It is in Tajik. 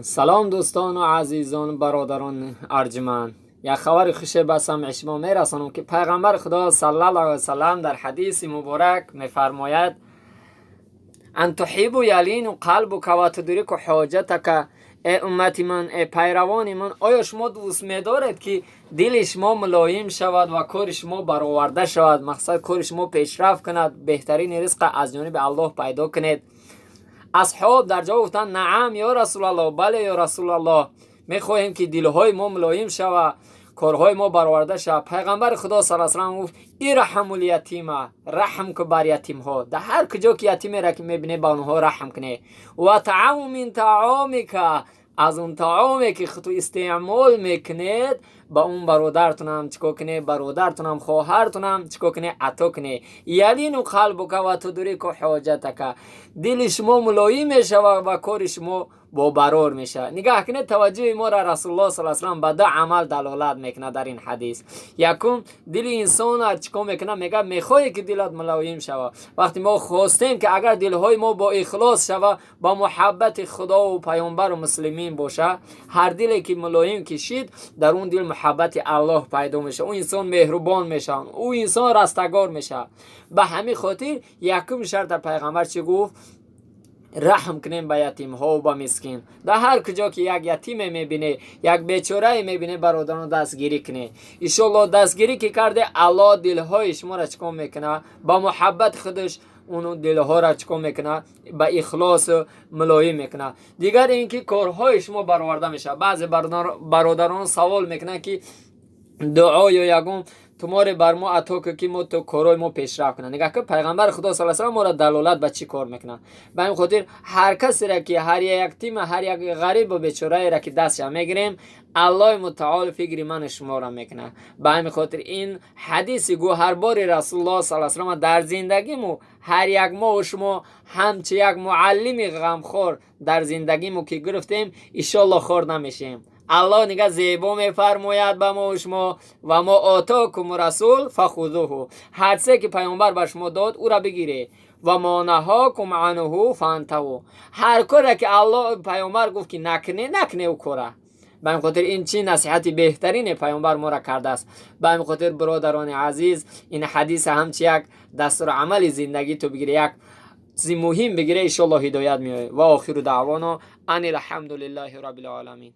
Салом, дӯстону азизон, бародарон арҷманд. Як хабари хуше ба самъи шумо мерасонам, ки пайғамбари Худо саллаллоҳу алайҳи васаллам дар ҳадиси муборак мефармояд: أن تحب يلين قلبك وتدرك حاجتك. Э уммати ман, э пайравони ман, оё шумо дӯст медоред, ки дили шумо мулоим шавад ва кори шумо бароварда шавад, мақсад, кори шумо пешрафт кунад, беҳтарини ризқа аз ҷониби Аллоҳ пайдо кунед? Асҳоб дар ҷавоб гуфтанд: نعم يا رسول الله, бале, ё Расулаллоҳ, мехоҳем, ки дилҳои мо мулоим шавад, корҳои мо бароварда шавад. Пайғамбари Худо са салам гуфт: ارحموا اليتيم, раҳм ку бар ятимҳо. Дар ҳар куҷо ки ятимера ки мебинед, ба онҳо раҳм кунед. وأطعموا من طعامك, аз он таоме ки худту истеъмол мекунед, ба он бародартунам чӣ кор кунед, бародартунам, хоҳартунам чӣ кор кунед, ато кунед. يلين قلبك وتدرك حاجتك, дили шумо мулоим мешавад ва кори шумо бобарор мешавад. Нигаҳ кунед, таваҷҷӯҳи моро Расулуллоҳ са салам ба ду амал далолат мекунад дар ин ҳадис. Якум, дили инсон чӣ кор мекунад? Мегӯяд: мехоҳе, ки дилат мулоим шавад? Вақте мо хостем, ки агар дилҳои мо бо ихлос шавад, ба муҳаббати Худову паёнбару муслимин бошад, ҳар диле ки мулоим кишид, дар он дил муҳаббати Аллоҳ пайдо мешавад, ӯ инсон меҳрубон мешавад, ӯ инсон растагор мешавад. Ба ҳамин хотир якум шарта пайғамбар чӣ гуфт? Раҳм кунем ба ятимҳову ба мискин. Дар ҳар куҷо ки як ятиме мебине, як бечорае мебине, бародарон, дастгирӣ кунед. Иншоалло, дастгирӣ ки карде, Аллоҳ дилҳои шуморо чӣ кор мекунад? Ба муҳаббати худаш он дилҳоро чӣ кор мекунад? Ба ихлосу мулоим мекунад. Дигар ин ки корҳои шумо бароварда мешавад. Баъзе бародарон савол мекунанд, ки дуо ё ягон туморе бар мо ато ку, ки мо то корҳои мо пешрафт кунад. Нигаҳ ки пайғамбари Худо са салам моро далолат ба чӣ кор мекунад. Ба ин хотир ҳар касеро ки, ҳар як тима, ҳар як ғарибу бечораеро ки дастша мегирем, Аллоҳи мутаол фикри ману шуморо мекунад. Ба ҳамин хотир ин ҳадиси гӯҳарбори Расулуллоҳ са салам дар зиндагиму ҳар як мову шумо ҳамчу як муаллими ғамхор дар зиндагиму ки гирифтем, иншолло хор намешем. Аллоҳ нига зебо мефармояд ба мо шумо: وما آتاكم الرسول فخذوه, ҳарчизе ки паёнбар ба шумо дод, ӯра бигиред. وما نهاكم عنه فانتهوا, ҳар коре ки Аллоҳ, паёнбар гуфт, ки накне, накне ӯ кора. Ба ҳамин хотир ин чӣ насиҳати беҳтарине паёнбар моро кардааст. Ба ҳамин хотир, бародарони азиз, ин ҳадиса ҳамчи як дастурамали зиндагӣ ту бигире, як чизи муҳим бигире, иншоалло ҳидоят меояд. وآخر دعوانا أن الحمد لله رب العالمين.